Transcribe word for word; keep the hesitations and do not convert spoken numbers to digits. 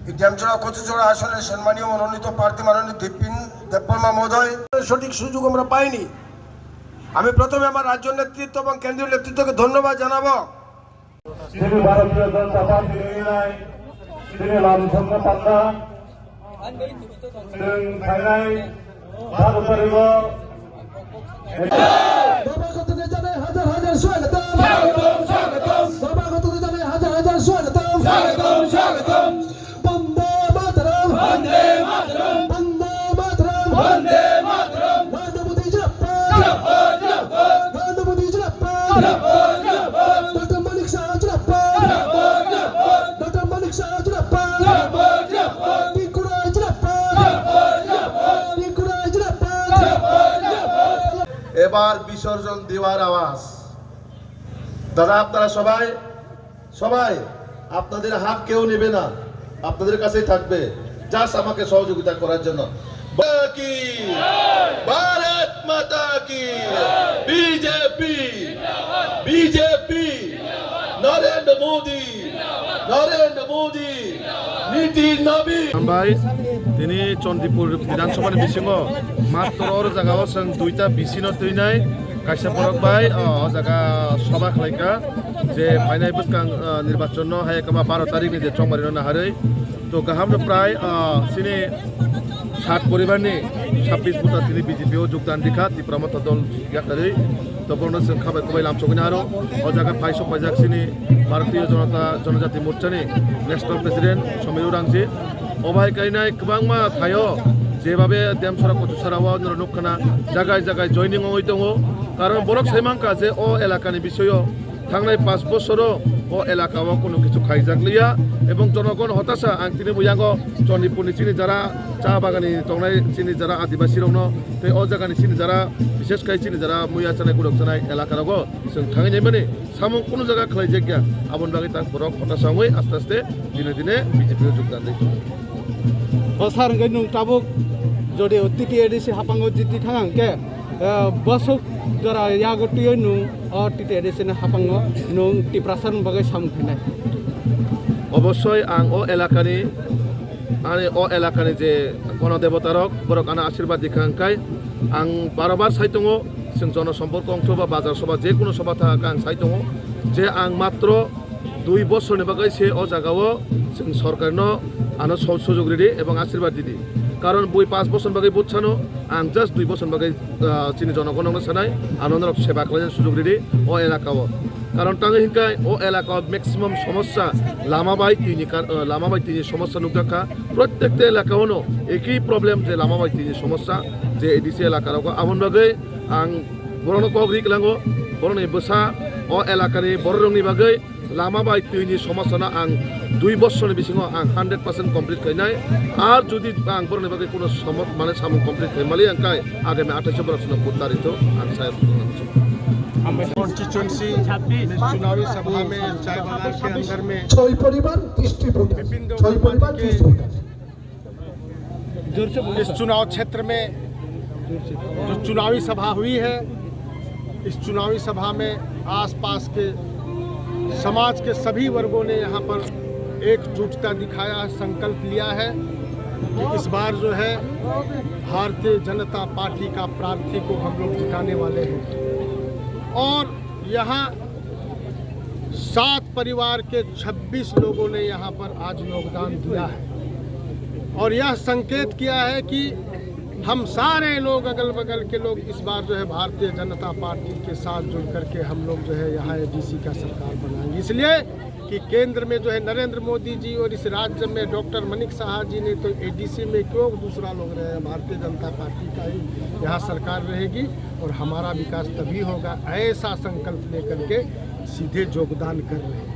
এই ডেমছড়া কচুছড়া আসনে সম্মানীয় মনোনীত প্রার্থী মাননীয় দীপিন দেববর্মা মহোদয়। সঠিক সুযোগ আমরা পাইনি। আমি প্রথমে আমার রাজ্য নেতৃত্ব এবং কেন্দ্রীয় নেতৃত্বকে ধন্যবাদ জানাবো। Chini Bharatiya Janata Party ni nai, chini Lamsongma Panda, chwng phainai baro tarikh o. Baba Gotone janai hajar hajar swagatam. Swagatam, swagatam. Baba Gotone janai hajar hajar swagatam. Swagatam, swagatam. Bande Mataram. Bande Mataram. Bande Mataram. Bande Mataram. Narendra Modi jinabad. Jinabad, jinabad. Narendra Modi jinabad. Jinabad, jinabad. Doctor Manik Saha jinabad. Jinabad, jinabad. Doctor Manik Saha jinabad. Jinabad, jinabad. Tinku Roy jinabad. Jinabad, jinabad. Tinku Roy jinabad. Jinabad, jinabad. এবার বিসর্জন দেওয়ার আওয়াজ। দাদা, আপনারা সবাই, সবাই, আপনাদের হাত কেউ নেবে না, আপনাদের কাছেই থাকবে, জাস্ট আমাকে সহযোগিতা করার জন্য। কি? ভারত মাতা কি? বিজেপি, বিজেপি, নরেন্দ্র মোদি, নরেন্দ্র মোদি, নীতি নবী। Hambai, tini Chandipur Bidhan Sabha ni bisingo matro oro jaga o chwng duita B C no twinai kaisa borok bai, o, o jaga soba khlaikha je phainai bwskang, o, nirbachon no hai kama baro tarik ni je chongmari no naharwi. To kaham no prai, o, chini sat poribar ni sabbish bota tini B J P o jogdan rikha, Tipra Motha Dol yakarwi. To borokno chwng khabai khubai lamsogwini aro o jaga phai sok paijak chini Bharatiya Janata Janajati Morcha ni National President Somiyu Rangji. O bai kainai kwbangma thaio jebabe Demsora Kochusara o norok nukkhana jagai jagai joining ongwi tongo. Karon borok sai mankha je o elakani bisoyo thangnai panch bosoro o elaka o kunu kichu khaijak liya ebong jonogon hotasa ang tini bo yango Chandipurni chini jara cha bagani tongnai chini jara adibasi rokno tei o jagani chini jara bishesh khai chini jara muya chanai gurok chanai elaka rogo chwng thangwi naimani samung kunu jaga khlaijakya aboni bagwi tang borok hotasa wngwi aste aste dine dine B J P o jogdan di. O sir, hwnkhe nwng tabuk jodi o T T A D C haphango jiti thang hwnkhe, eh, bosok jora yago twiwi nwng o T T A D C ni haphango nwng Tiprasa ni bagwi samung khainai? Obossoi ang o elakani, ani o elakani je gono debota rok, borok ano asirwad rikha hwnkhe ang barobar sai tongo, chwng jono somporko ongthu ba bazar soba, je kuno soba thang khe ang sai tongo je ang matro dui bosorni bagwi se o jagao chwng sorkarno ano so-, sujog ridi ebong asirwad ridi. Karon bui panch bosor bagwi buchano ang just dui bosor bagwi, ah, chini jonogonokno sanai, ano norok seba khlaina sujog ridi o elakao. Karon tangwi hinkai o elakao maximum somosya lama bai twini kar-, ah, lama bai twini somosya nukjakha. Prottekta elakaono eki problem je lama bai twini somosya je A D C elakarogo. Aboni bagwi ang borokno kok rik lango, borokni bwsa o elakani bororokni bagwi lama bai twini somosano ang dui bosorni bisingo ang hundred percent complete khainai. Ar jodi ang borokni bagwi kuno somo-, mane samung complete khai maliya hwnkhe agami athais borok sino vote dari to ang sai. Constituency में चुनावी सभा में चाय बागान के अंदर में ছয় পরিবার, ত্রিশটি ভোটার। विभिन्न ছয় পরিবার, ত্রিশ ভোটার। इस चुनाव क्षेत्र में जो चुनावी सभा हुई है, इस चुनावी सभा में आसपास के समाज के सभी वर्गों ने यहाँ पर एकजुटता दिखाया, संकल्प लिया है कि इस बार जो है भारतीय जनता पार्टी का प्रार्थी को हम लोग जिताने वाले हैं। और यहाँ सात परिवार के छब्बीस लोगों ने यहाँ पर आज योगदान दिया है और यह संकेत किया है कि हम सारे लोग, अगल बगल के लोग इस बार जो है भारतीय जनता पार्टी के साथ जुड़ करके हम लोग जो है यहाँ एडीसी का सरकार बनाएंगे। इसलिए कि केंद्र में जो है नरेंद्र मोदी जी और इस राज्य में डॉक्टर मनिक साहा जी ने तो एडीसी में क्यों दूसरा लोग रहे हैं, भारतीय जनता पार्टी का ही यहाँ सरकार रहेगी और हमारा विकास तभी होगा, ऐसा संकल्प लेकर के सीधे योगदान कर रहे हैं।